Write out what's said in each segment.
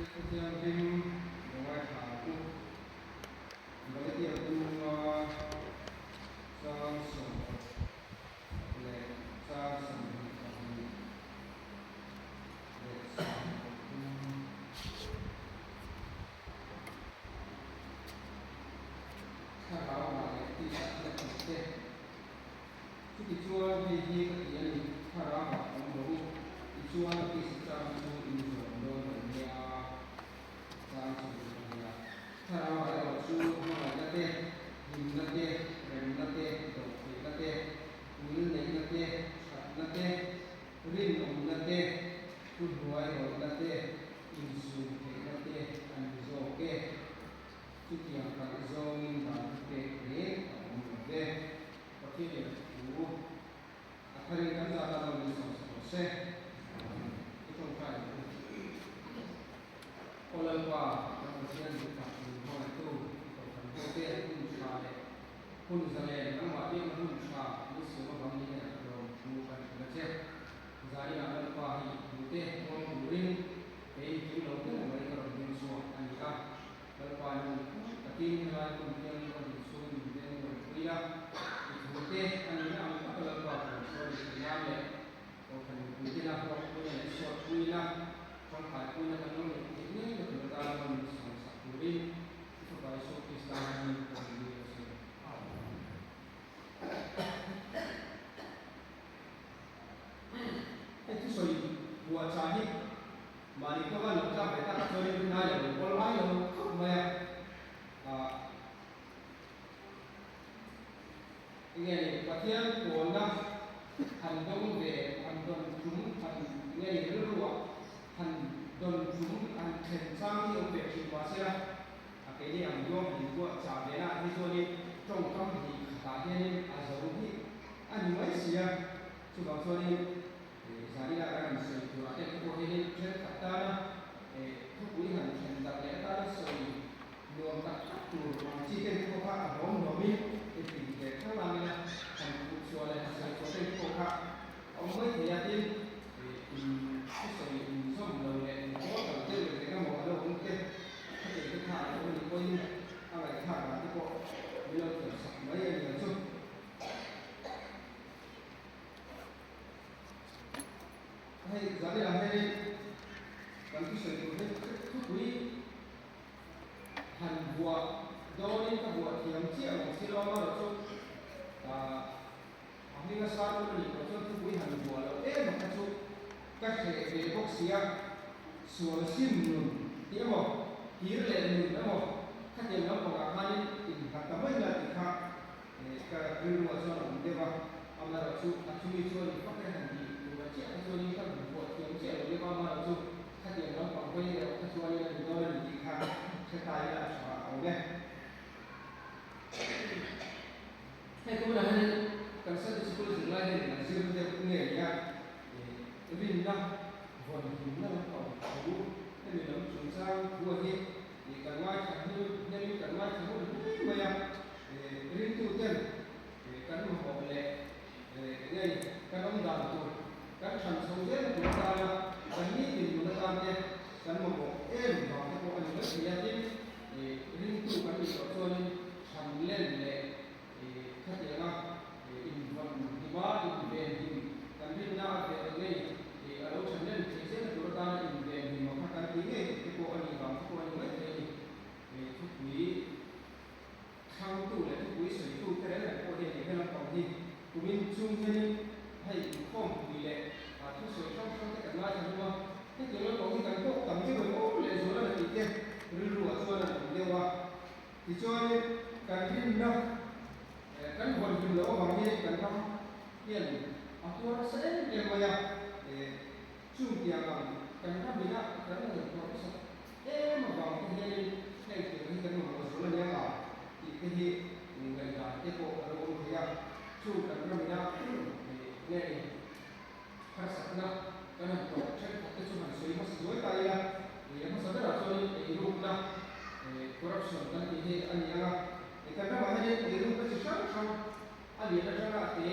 Hei thu thianghlim lo ngaithla ang u. Galatia bunga chang 10 leh chang 22 leh 13. Thlarau ah leh tisa hian awm te. Chutichuan hei hi ka ti a ni, thlarau ah awm rawh u, tichuan tisa chang chu in zawm dawn lo nia. Chang 20 a nia. Thlarau ah erawh chu hmangaihna te, hlimna te, remna te, dawhtheihna te, ngilneihna te, thatna te, rinawmna te, thuhnuai rawihna te, insum theihna te a ni zawk e. Chutiang kalh zawngin dan thu pek reng a awm lo ve. Pathian in a thu a tharin kan zat a lo min sawm sak rawh se. I tawngtai ang u. Aw Lalpa, kan Pathian duh tak min hmangaihtu, Kohhran hote hun tha leh hun zalen nangmah biakna hun tha min siam avangin i lawm thu kan hrilh a che. Zainah Lalpa hi thute hmang turin kei kim lo deuh mai ka rawn ding chhuak a ni a. Lalpa nu takin helai hun hian ka din chhung min veng rawn pui a, i thute a nihna ang taka Lalpa rawn chhuah ni thei nan leh Kohhran mipui tena hlawkpuina leh suatpuina, tangkaipuina kan lo neih theih ngei na tur atana rawn min sawm sak turin i Fapa Isua Krista hmingin ka rawn dil a che. Amen. Hei thusawi buah chah hi mahni kawng a lo tlak ve tak chuanin rinai lo kawl ngai lo khawp mai a. Ah enge ni Pathian pawlna han dawng ve han dawn tum han enge ni rilruah han dawn tum han thlen chang hi awm ve thin mahsela A keini ang duang han inbuah chah ve na hi chuanin tawngkam hnih khatah hianin a zo hi a ni mai si a. Chuvang chuanin zanina kan han sawi turah te pawh hianin thenkhat tana thupui han then darh leh atana sawi nuam tak tak tur ang chi te pawh kha a hlawm hlawmin i tin ve thlang langin a han khuh chhuah leh han sawi chhuah te pawh kha a awm mai thei a. Tin, in thusawi inzawm lo leh inhaw kal deuh leh engemaw a lo awm te Khatiang te kha an awm ni pawhin a ngaihthlak dan te pawh min lo thiam sak mai a ni ang chu. Hei zanah hianin kan thusawi tur hi thupui han buah dawnin ka buah thiam chiah lo si lo amaherawh chu ah a hminga sang a nih tawh chuan thupui han buah loh em kha chu ka hreh ve bawk si a. Sual sim nun tih emaw, kir leh nun emaw khatiang lampangah khanin innghat ta mai la tih kha ka rilruah chuan a awm deuh a. Amaherawh chu a chumi chu a ni fak e han tih turah chiah kha chuanin ka buah thiam chiah lo deuh a, amaherawh chu khatiang lampang hawi erawh kha chuanin a ni dawn a ni tih kha hre ta ila a tha awm e. Hei tunah hianin kan Sunday School zirlai hianin an zir deuh nge nia rinna vawn himna lampang thu hemi lam chungchang thu a hi kan ngaithla hnu hnemin kan ngaithla ngun hle mai a, ringtuten kan mamawh leh enge kan awm dan tur kan than chho zel tur atana kan nitin nun atan te kan mamawh em vang te pawh a ni mai thei a, tin ringtu kan nih tawh chuanin than len leh Khatianga invawn hima inven him kan rinna a ve ngei a lo than len thei zel tur atana inven him ang kha kan ti ngei tih te pawh a nih vang te pawh a ni mai thei a ni. Thupui thlangtu leh thupui sawitu te reng reng pawh hian eng he lampang hi kumin chung hianin hei inkhawmpui leh thusawi hrang hrang te kan ngaithla hlawm a, hetiang lampang hi kan pawh tam deuh em aw lehzual a la tih te rilruah chuan a awm deuh a. Tichuanin kan rinna kan vawn hlim loh avang hian kan ram hian a tuar nasa em em mai a, chung tiang ang kan ram ina kan ngaihtuah hmasak em avang te hianin heng tiang hi kan mamawh zual a nia nga tih te hi ngaihdan te pawh a lo awm thei a, chung kan ram ina nge harsatna kan han tawh thenkhat te chu han sawi hmasa zuai ta ila, a hmasa berah chuanin eirukna, corruption kan tih hi a ni ang a, kan ramah hianin eirukna chi hrang hrang a lian atanga a te,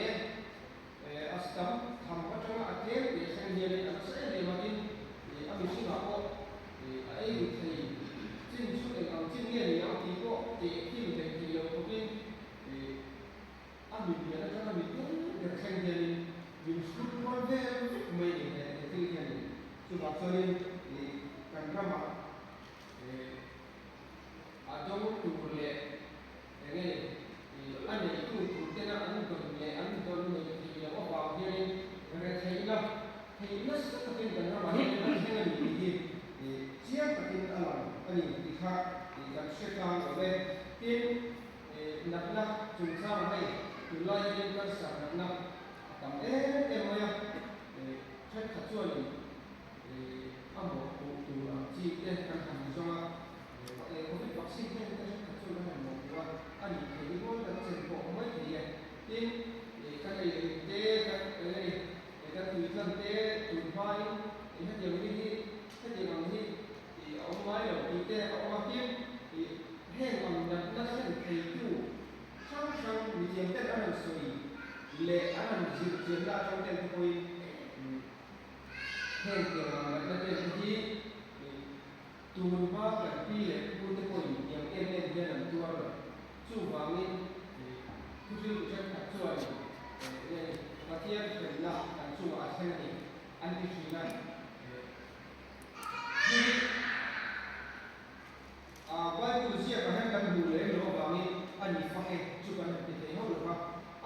a tam tham atanga a tlem tih a thleng hianin a nasa em em a, tin a mihringah pawh. A ei ru thei chin chu eng ang chin nge ni ang tih pawh tehkhin hlei thei lo khawpin a milian atanga mi tel ber thleng hianin min hrut rual vel vek mai ni he thil hianin. Chuvang chuanin kan ramah a dawng tur leh eng nge a neitu tur tena an dawn leh an dawn nei thei loh avang hianin retheihna thei nasa takin kan ramah hianin a thleng a ni tih hi chiang takin a lang a ni tih kha kan hre tlang awm e. Tin, natna chungchangah hei tunlai hianin cancer natna a tam em em mai a, thenkhat chuanin a mawhpuh tur ang chi te kan han zawng a, Covid vaccine hian te thenkhat chuan kan han mawhpuh a, a nih theih rual kan chen pawh mai thei e. Tin, kan ei rim te, kan eng a ni, kan tui tlan te tun hmain hetiang mi hi, hetiang ang hi a awm ngai lo tih te a awm a. Tin, heng ang natna thlen theitu hrang hrang mithiam ten an han sawi leh an han zir chianna atang ten te pawhin, Heng tiang ang natna te hi tun hma kan pi leh pu te pawhin tiang em em hian an tuar lo. Chuvangin thuhriltu thenkhat chuan nge Pathian hremna kan chungah a thleng a ni an ti thin a. Hei hi Bible ziakah hian kan hmuh lem loh avangin a ni fak e chu kan han ti thei hauh lo va.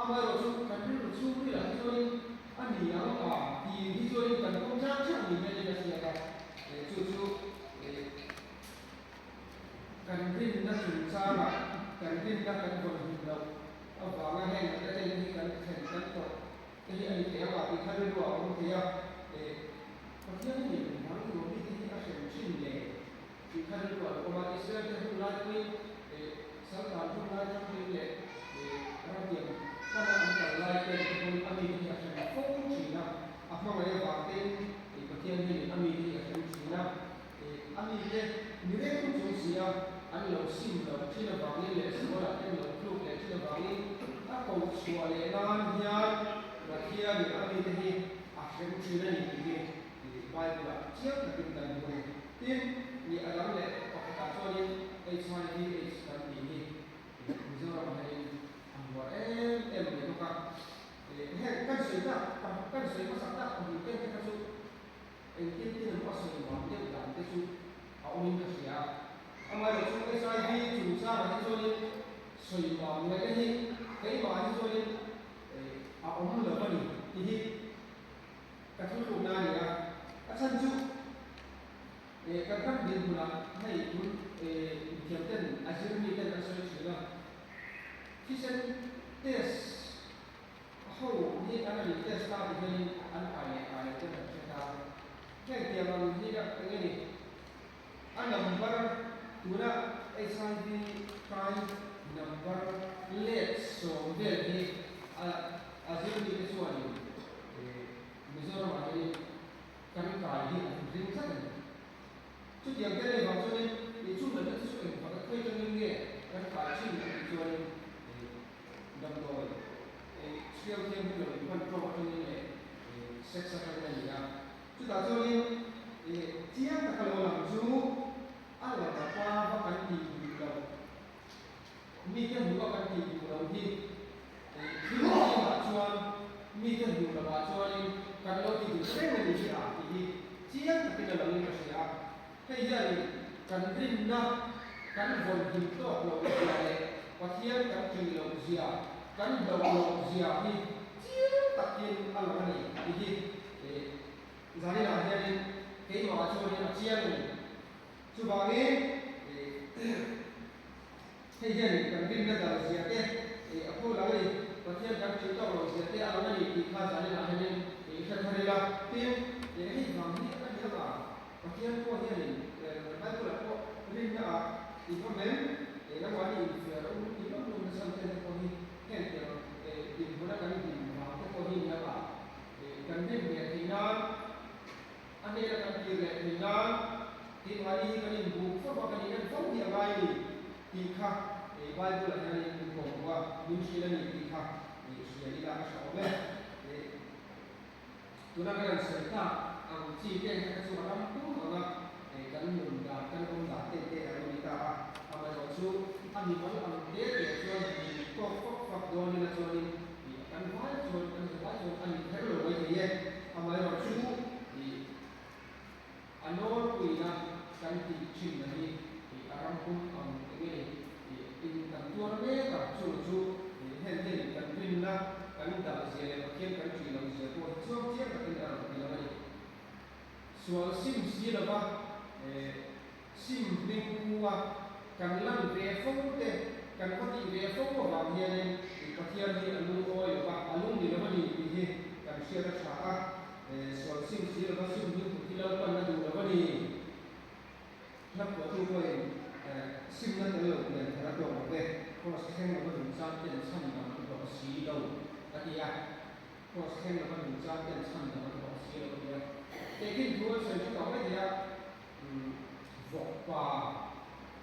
Amaherawhchu kan rilru chhungrilah hi chuanin a ni ang a tih hi chuanin kan pawm chang chang ni hianin a hriat a, chu chu kan rinna chungchangah kan rinna kan vawn hlim loh avanga heng natna te hi kan thlen kan tawrh te hi a ni thei ang a tih kha rilruah a awm thei a, Pathian hi engvang nuam mite hi a hrem thin le? Tih kha rilru a lo awm a, Israel te hun lai pawhin Saltan hun lai tangin leh ramtiang pana an kal lai te te pawhin a mite hi a hrem fo thin a, a hmangaih avang tein Pathian hianin a mite hi a hrem thin a, a mite ni reng chung si a an lo sim loh thin avangin leh sualah te an lo tluk leh thin avangin a ko chhuah leh nan hian Pathianin a mite hi a hrem thin a ni tih hi Bible-ah chiang takin kan hmu a ni. Tin, ni a dang leh pakhatah chuanin HIV AIDS kan tih hi Mizoram hianin a hmuar em em mai bawk a. Heng kan sawi tak, kan sawi hmasak tak pahnih te kha chu engtin tin emaw a sawi mam deuh dan te chu a awmin ka hria a. Amaherawhchu HIV chungchangah hi chuanin sawi mam ngaihna hi keimah hi chuanin a awm lo a ni tih hi Ka thuthlukna a ni a, a chhan chu kan ram dinhmunah hei tun mithiam ten a zir mi ten an sawi thin a, thisen test ho hi an rawn in test ta ti hianin an kai leh kai loh ten an hre ta. Heng tiang ang hi eng nge ni a number tuna HIV kai number let sawm vel hi a zir mi te chuanin Mizoramah hianin kan kai hi an ring tlat a ni. Chutiang te leh vang chuanin ih chu natna te chu engvak a khawi tangin nge kan kai thin an tih chuanin damdawi hriau thianghlim lo inhman tawk atangin leh sex atangin a ni a. Chutah chuanin chiang taka lo lang chu a la pa va kan tih duh lo. Mite hmuh a kan tih duh loh hi thil zingah chuan mite hmuh lovah chuanin kan lo ti duh reng a ni hi a tih hi chiang takin a langin ka hria a. Hei hianin kan rinna kan vawn him tawk loh zia leh Pathian kan ṭih loh zia, kan hlauh loh zia hi chiang takin a lang a ni tih hi zaninah hianin keimahah chuanin a chiang a ni. Chuvangin hei hian kan rinna dal zia te a phu lang a ni, Pathian kan ṭih tawk loh zia te a lang a ni tih kha zaninah hianin i hre thar ila. Tin, hei vang hi a ni ang a, Pathian pawh hianin Bible-ah pawh rinna ah i va mem, nangmahni infiah loh u tih lawm lawm nasa ten te pawh hi heng tiang dinhmuna kan din vang te pawh hi ni ang a, kan rin leh theih nan, A hnena kan tir leh thei nan keimahni hi kan inbuk fo a, kan inen fo hi a ngai a ni tih kha Bible-ah hianin min kawm a, min hrilh a ni tih kha hria ila a tha awm e. Tuna kan han sawi tak ang chi te kha chu a ram pum ang a. kan nun dan, kan awm dan te te a lo ni ta a. Amaherawhchu, a mimal ang te te chuan min tawk fak fak dawn ila chuanin kan vai chuan, kan zavai chuan a ni kher lo mai thei e. Amaherawhchu, a nawlpuina kan tih thinna hi a ram pum ang enge ni in kan tuar mek a, chung chu heng hianin kan rinna kan dal zia leh Pathian kan ṭih loh zia pawh hi chuang chiang takin a rawn ti lang a ni. Sual sim si lova sim hming pu a kan lan ve fo te, kan va tih ve fo avang hianin Pathian hi a lungawi lova, a lung ni lo a ni tih hi kan hriat a ṭha a. Sual sim si lova sim hming put hi Lalpan a duh lo a ni. Hla phuahtu pawhin simna tel lo pian thar a tawk lo ve, Kraws thleng lova nungchang ten chhan dang an hlawh si lo a ti a. Kraws thleng lova nungchang ten chhan dang an hlawh si lo a ti a. Tehkhin thu an sawi chu tawh mai thei a, vawkpa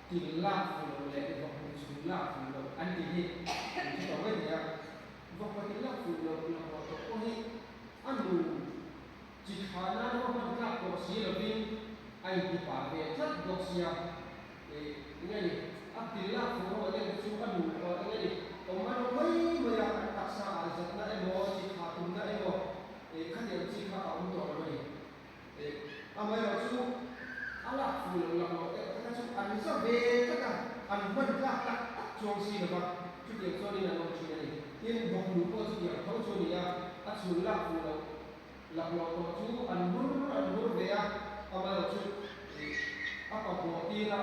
til lak fuh loh leh vawknu chhum lak fuh loh an tih hi an hre tawh mai thei a. Vawkpa til lak fuh loh laklawh tawh pawh hi a nu chi thlah nan pawh hman tlak tawh si lovin a inti pah ve tlat bawk sia. Ih, enge ni, a til lak fuh ho a deuh chu a nu enge ni, awm an awm mai mai a, an taksa ah zatna emaw, chi thlah tumna emaw, ih, khatiang chi kha a awm tawh lo a ni. Ih, amaherawh chu a lak fuh loh laklawh deuh te kha chu an za ve tlat a, an hman tlak tak tak chuang si lo va, chutiang chuanin an awm thin a ni. Tin, bawknu pawh chutiang tho chu a ni a, a chhun lak fuh loh laklawh tawh chu an hur an hur ve a, amaherawh chu ih, a pahmawh tira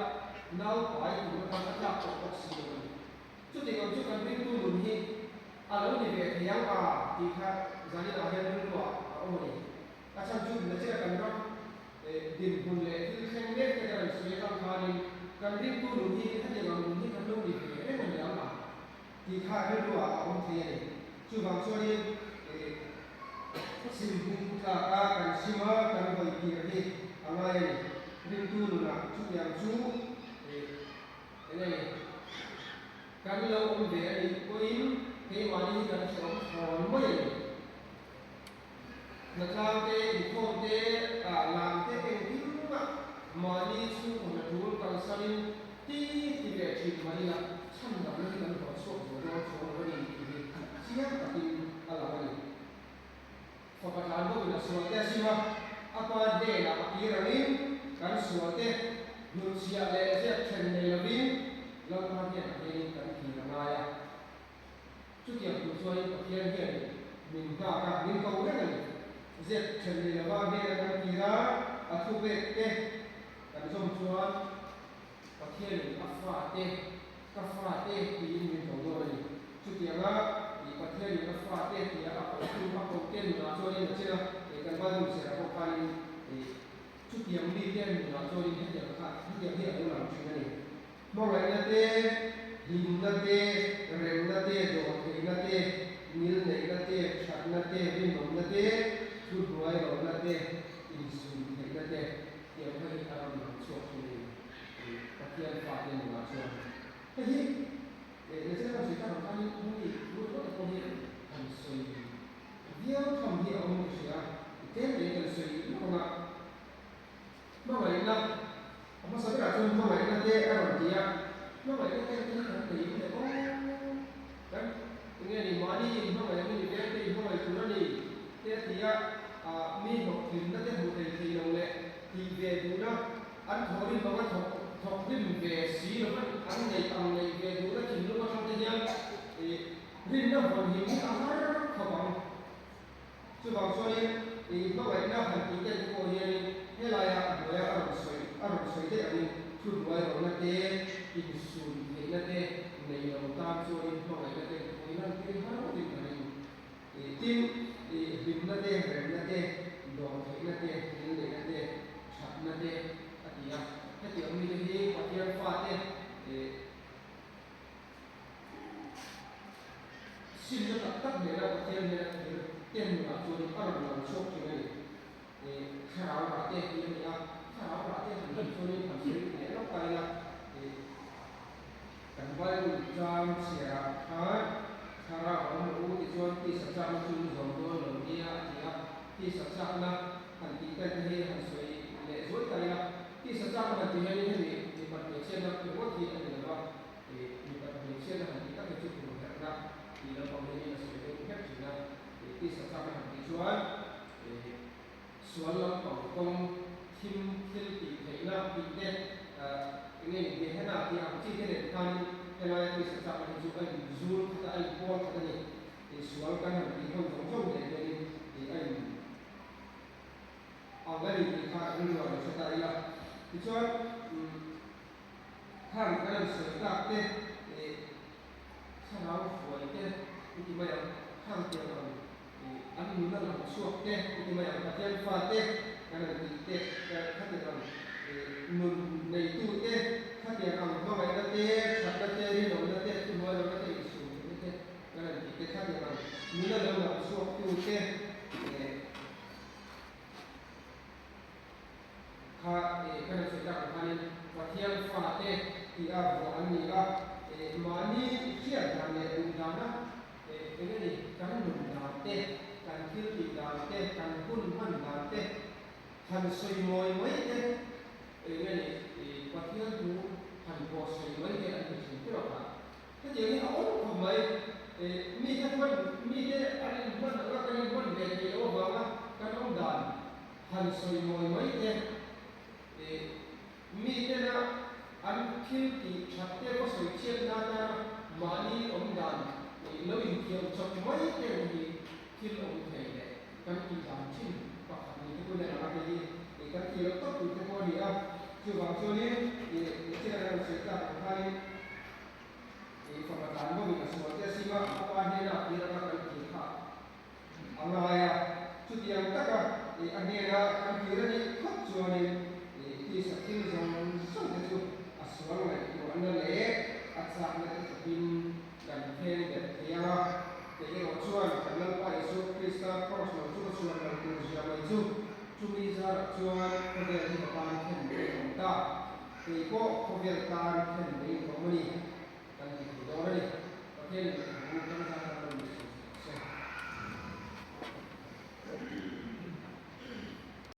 nau pai tur atan a tlak tawh bawk si lo a ni. Chutiang ang chu kan ringtu nun hi a lo ni ve thei ang a tih kha zaninah hian rilruah a awm a ni. A chhan chu Nachina kan ram dinhmun leh thil thleng mek te kan rawn sawi atang khanin kan ringtu nun hi hetiang ang nun hi kan lo ni ve reng a ni ang a tih kha rilruah a awm thei a ni. Chuvang chuanin sim hming tlaka kan sim a kan hawi tir hi a ngai a ni. Ringtu nunah chutiang chu eng nge ni kan lo awm ve a nih pawhin keimahni hi kan hreawm thawn mai a ni. Hnatlang te, inkhawm te, lam te engkim ah mahni chhungkaw hna tul kalsanin ti ti ve thin mah ila chhan damna hi kan hlawh chhuak zo dawn chuang lo a ni tih hi chiang takin a lang a ni. Fapa tlan bawkin a sual te a sim a, a pa hnenah a kir angin kan sual te hnutchhiah leh ziak then nei lovin Lalpa hnenah hianin kan kir a ngai a. Chutiang tur chuanin Pathian hian min nghak a, min ko reng a ni. Zep then nei lova hnena kan kir a, a thupek te kan zawm chuan Pathianin a fate, ka fate tiin min ko dawn a ni. Chutianga ih Pathianin a fate tia a kohtu a kohte nunah chuanin a chen a, ih kan Bible serah pawh khanin ih chutiang mite nunah chuanin hetiang kha hetiang hi a lo lang thin a ni. Hmangaihna te, hlimna te, remna te, dawhtheihna te, ngilneihna te, thatna te, rinawmna te, thuhnuairawhna te, insumtheihna te tiang kha hi a rawn lang chhuak thin a ni Pathian fate nunah chuan. Hei hi Lechina kan sawi tak ang khanin hemi thu ringawt te pawh hi han sawi viau tham hi a awm ka hria a, tlem te kan sawi lawk ang a. Hmangaihna, a hmasa berah chuan hmangaihna te a rawn ti a, hmangaihna te hi kan nei in leh aw, kan enge ni mahni in hmangaih ang in i veng te in hmangaih tur a ni te a ti a, ah mi hlawhtlinna te hmuh thei thei lo leh tih ve duhna an thawhrim anga thawk thawkrim ve si lo an an neih ang neih ve duhna thinlung atang te hian ih rinna vawn him hi a har khawp ang. Chuvang chuanin i hmangaihna han tih tel te pawh hianin helaia a hnuaia a rawn sawi a rawn sawi daih angin thu hnuai rawhna te, insum theihna te nei lo tan chuanin hmangaihna te pawhin lan tir har ngawtin ka ring. Tin, i hlimna te, remna te, dawr theihna te, ngilneihna te, thatna te a ti a. Hetiang mite hi Pathian fate Simna tak tak nena Pathian hnena thir ten nunah chuan a rawn lang chhuak thin a ni. Ih, thlarau rah te tih a ni a, thlarau rah te han tih chuanin han sawi leh lawk ta ila, ih, kan Bible chang chhiarah khan thlarau a awm lo u tichuan tisa chakna chu in zawm dawn lo nia a ti a, tisa chakna han tih tel te hi han sawi leh zuai ta ila. Tisa chak a han ti hianin hemi mipat hmeichhiatna ringawt hi a ni lo va, mipat hmeichhiatna han tih tak hi chu hmuhherhna tih lampang hianin a sawi deuh nghet thin a. Tisa chak a han tih chuan sual lampang kawng thim thil tih theihna tih te eng nge ni Gehenna tih ang chi te nen khanin helaia tisa chakna hi chu a inzul khat a, a inpawl khat a ni. Sual kan han tih ho zawng zawng nen hianin a in Ang a ni tih kha rilru a lo hre ta ila. Tichuan, khang kan han sawi tak te, thlarau hruai te i ti mai ang, khang tiang ang an nuna lang chhuak te i ti mai ang, Pathian fa te kan han tih te, khatiang ang nun neitu te, khatiang ang hmangaihna te, thatna te, rinawmna te, thuhnuailohna te, insumtheihna te kan han tih te, khatiang ang nuna lo lang chhuaktu te, Kha kan han sawi tak ang khanin Pathian fate tih a vuah an ni a, mahni hriat dan leh duh dana eng nge ni kan nun dan te, kan thil tih dan te, kan hun hman dan te han sawi mawi mai te, eng nge ni Pathian thu han pawh sawi mai te an ti thin teuh a. Hetiang hi a awm khawp mai. Mite hman, mite an inhman anga kan inhman ve theih loh avanga kan awm dan han sawi mawi mai te, mitena an thil tih that te va sawi chhiat na atana mahni awm dan lo inthiam chawp mai te ang hi thil awm thei leh kan tih dan thin pakhat ni te pawhin a lang a, hei hi kan tih loh tak tur te pawh a ni a. Chuvang chuanin nichin a kan sawi tak ang khanin, I fapa tlan bawkin a sual te a sim a, a pa hnena a tir anga kan kir kha a ngai a. Chutiang taka a hnena kan kir a nih phawt chuanin tisa thil zawng zawng te chu a sual ngaihtuahna leh a chakna te chawpin kan pheng bet thei ang a. Kei erawh chuan kan Lalpa Isua Krista kraws lo chu ka chhuan lo tur zia mai chu chumi zarah chuan khawvel hi ka tan khen mai a awm ta. Kei pawh khawvel tan khen mai in ka awm a ni.